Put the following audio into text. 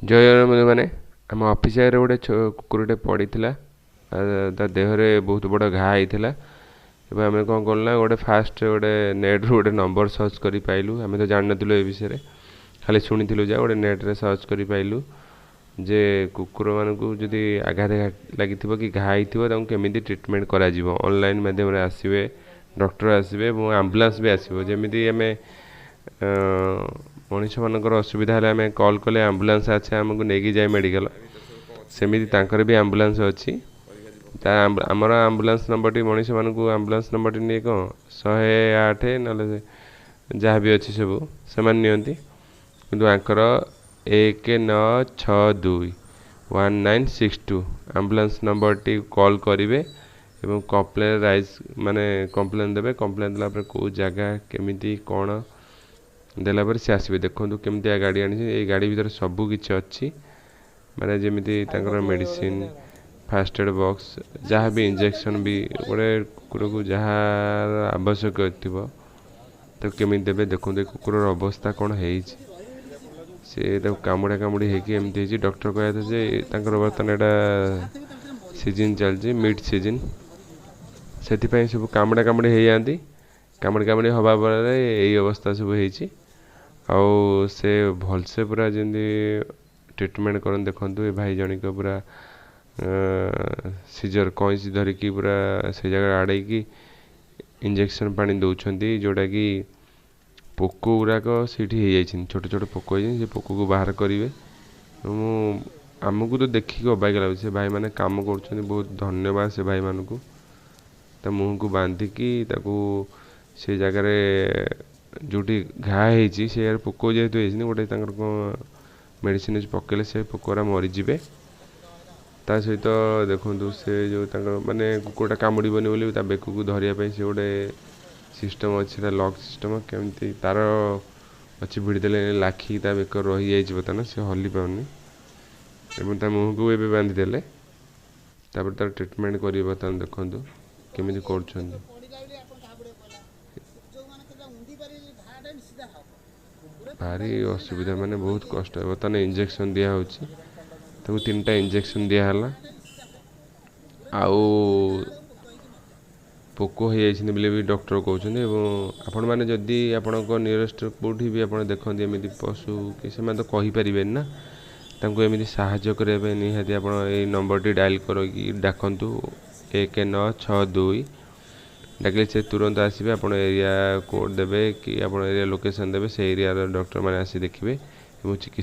ଜୟ ଜଗନ୍ନାଥ ବନ୍ଧୁମାନେ, ଆମ ଅଫିସ୍ ଆଗରେ ଗୋଟେ କୁକୁରଟେ ପଡ଼ିଥିଲା, ତା ଦେହରେ ବହୁତ ବଡ଼ ଘା ହେଇଥିଲା। ଏବଂ ଆମେ କ'ଣ କଲୁ ନା ଗୋଟେ ଫାଷ୍ଟ ଗୋଟେ ନେଟ୍ରୁ ଗୋଟେ ନମ୍ବର ସର୍ଚ୍ଚ କରି ପାଇଲୁ। ଆମେ ତ ଜାଣିନଥିଲୁ ଏ ବିଷୟରେ, ଖାଲି ଶୁଣିଥିଲୁ। ଯା ଗୋଟେ ନେଟ୍ରେ ସର୍ଚ୍ଚ କରି ପାଇଲୁ ଯେ କୁକୁରମାନଙ୍କୁ ଯଦି ଆଘାତ ଲାଗିଥିବ କି ଘା ହେଇଥିବ, ତାଙ୍କୁ କେମିତି ଟ୍ରିଟମେଣ୍ଟ କରାଯିବ। ଅନଲାଇନ୍ ମାଧ୍ୟମରେ ଆସିବେ, ଡକ୍ଟର ଆସିବେ ଏବଂ ଆମ୍ବୁଲାନ୍ସ ବି ଆସିବ। ଯେମିତି ଆମେ ମଣିଷମାନଙ୍କର ଅସୁବିଧା ହେଲେ ଆମେ କଲ୍ କଲେ ଆମ୍ବୁଲାନ୍ସ ଆସେ, ଆମକୁ ନେଇକି ଯାଏ ମେଡ଼ିକାଲ, ସେମିତି ତାଙ୍କର ବି ଆମ୍ବୁଲାନ୍ସ ଅଛି। ତା ଆମର ଆମ୍ବୁଲାନ୍ସ ନମ୍ବରଟି, ମଣିଷମାନଙ୍କୁ ଆମ୍ବୁଲାନ୍ସ ନମ୍ବରଟି ନିଏ କ'ଣ 108 ନହେଲେ ଯାହା ବି ଅଛି ସବୁ ସେମାନେ ନିଅନ୍ତି। କିନ୍ତୁ ଆଙ୍କର 1962, 1962 ଆମ୍ବୁଲାନ୍ସ ନମ୍ବରଟି କଲ୍ କରିବେ ଏବଂ କମ୍ପ୍ଲେନ୍ ରାଇଜ୍ ମାନେ କମ୍ପ୍ଲେନ୍ ଦେବେ। କମ୍ପ୍ଲେନ୍ ଦେଲା ପରେ କେଉଁ ଜାଗା କେମିତି କ'ଣ ଦେଲା ପରେ ସେ ଆସିବେ। ଦେଖନ୍ତୁ କେମିତିଆ ଗାଡ଼ି ଆଣିଛନ୍ତି। ଏଇ ଗାଡ଼ି ଭିତରେ ସବୁ କିଛି ଅଛି, ମାନେ ଯେମିତି ତାଙ୍କର ମେଡ଼ିସିନ, ଫାଷ୍ଟ ଏଡ଼୍ ବକ୍ସ, ଯାହା ବି ଇଞ୍ଜେକ୍ସନ୍ ବି, ଗୋଟେ କୁକୁରକୁ ଯାହାର ଆବଶ୍ୟକ ଥିବ ତାକୁ କେମିତି ଦେବେ। ଦେଖନ୍ତୁ ଏ କୁକୁରର ଅବସ୍ଥା କ'ଣ ହେଇଛି। ସେ ତାକୁ କାମୁଡ଼ା କାମୁଡ଼ି ହେଇକି ଏମିତି ହେଇଛି। ଡକ୍ଟର କହିବା କଥା ଯେ ତାଙ୍କର ବର୍ତ୍ତମାନ ଏଇଟା ସିଜିନ୍ ଚାଲିଛି, ମିଟ୍ ସିଜିନ୍, ସେଥିପାଇଁ ସବୁ କାମୁଡ଼ା କାମୁଡ଼ି ହେଇଯାଆନ୍ତି। କାମୁଡ଼ି କାମୁଡ଼ି ହେବା ଫଳରେ ଏଇ ଅବସ୍ଥା ସବୁ ହେଇଛି। ଆଉ ସେ ଭଲସେ ପୁରା ଯେମିତି ଟ୍ରିଟମେଣ୍ଟ କରନ୍ତି। ଦେଖନ୍ତୁ, ଏ ଭାଇ ଜଣିକ ପୁରା ସିଜର କଇଁଚି ଧରିକି ପୁରା ସେ ଜାଗାରେ ଆଡ଼େଇକି ଇଞ୍ଜେକ୍ସନ୍ ପାଣି ଦେଉଛନ୍ତି, ଯେଉଁଟାକି ପୋକ ଗୁଡ଼ାକ ସେଇଠି ହେଇଯାଇଛନ୍ତି, ଛୋଟ ଛୋଟ ପୋକ ହେଇଛନ୍ତି, ସେ ପୋକକୁ ବାହାର କରିବେ। ମୁଁ ଆମକୁ ତ ଦେଖିକି ଅବାଗିଆ ଲାଗୁଛି। ସେ ଭାଇମାନେ କାମ କରୁଛନ୍ତି, ବହୁତ ଧନ୍ୟବାଦ ସେ ଭାଇମାନଙ୍କୁ। ତା ମୁହଁକୁ ବାନ୍ଧିକି ତାକୁ ସେ ଜାଗାରେ ଯେଉଁଠି ଘା ହେଇଛି, ସେ ଜାଗାରେ ପୋକ ଯେହେତୁ ହେଇଛନ୍ତି, ଗୋଟେ ତାଙ୍କର କ'ଣ ମେଡ଼ିସିନ୍ ଅଛି, ପକାଇଲେ ସେ ପୋକଗୁଡ଼ା ମରିଯିବେ। ତା ସହିତ ଦେଖନ୍ତୁ, ସେ ଯେଉଁ ତାଙ୍କର ମାନେ କୁକୁରଟା କାମୁଡ଼ିବନି ବୋଲି ତା ବେକକୁ ଧରିବା ପାଇଁ ସେ ଗୋଟେ ସିଷ୍ଟମ୍ ଅଛି, ତା ଲକ୍ ସିଷ୍ଟମ୍ କେମିତି ତାର ଅଛି, ଭିଡ଼ି ଦେଲେ ଲାଖିକି ତା ବେକରେ ରହିଯାଇଛି। ବର୍ତ୍ତମାନ ସେ ହଲି ପାରୁନି ଏବଂ ତା ମୁହଁକୁ ଏବେ ବାନ୍ଧିଦେଲେ। ତାପରେ ତାର ଟ୍ରିଟମେଣ୍ଟ କରିବେ। ବର୍ତ୍ତମାନ ଦେଖନ୍ତୁ କେମିତି କରୁଛନ୍ତି। ଭାରି ଅସୁବିଧା, ମାନେ ବହୁତ କଷ୍ଟ। ବର୍ତ୍ତମାନ ଇଞ୍ଜେକ୍ସନ୍ ଦିଆହେଉଛି ତାକୁ, 3ଟା ଇଞ୍ଜେକ୍ସନ୍ ଦିଆହେଲା। ଆଉ ପୋକ ହେଇଯାଇଛନ୍ତି ବୋଲି ବି ଡକ୍ଟର କହୁଛନ୍ତି। ଏବଂ ଆପଣମାନେ ଯଦି ଆପଣଙ୍କ ନିୟରେଷ୍ଟ କେଉଁଠି ବି ଆପଣ ଦେଖନ୍ତି ଏମିତି ପଶୁ କି, ସେମାନେ ତ କହିପାରିବେନି ନା, ତାଙ୍କୁ ଏମିତି ସାହାଯ୍ୟ କରିବା ପାଇଁ ନିହାତି ଆପଣ ଏଇ ନମ୍ବରଟି ଡାଏଲ୍ କରିକି ଡାକନ୍ତୁ। 1962 ଡାକିଲେ ସେ ତୁରନ୍ତ ଆସିବେ। ଆପଣ ଏରିଆ କୋଡ଼୍ ଦେବେ କି ଆପଣ ଏରିଆ ଲୋକେସନ୍ ଦେବେ, ସେ ଏରିଆର ଡକ୍ଟରମାନେ ଆସି ଦେଖିବେ ଏବଂ ଚିକିତ୍ସା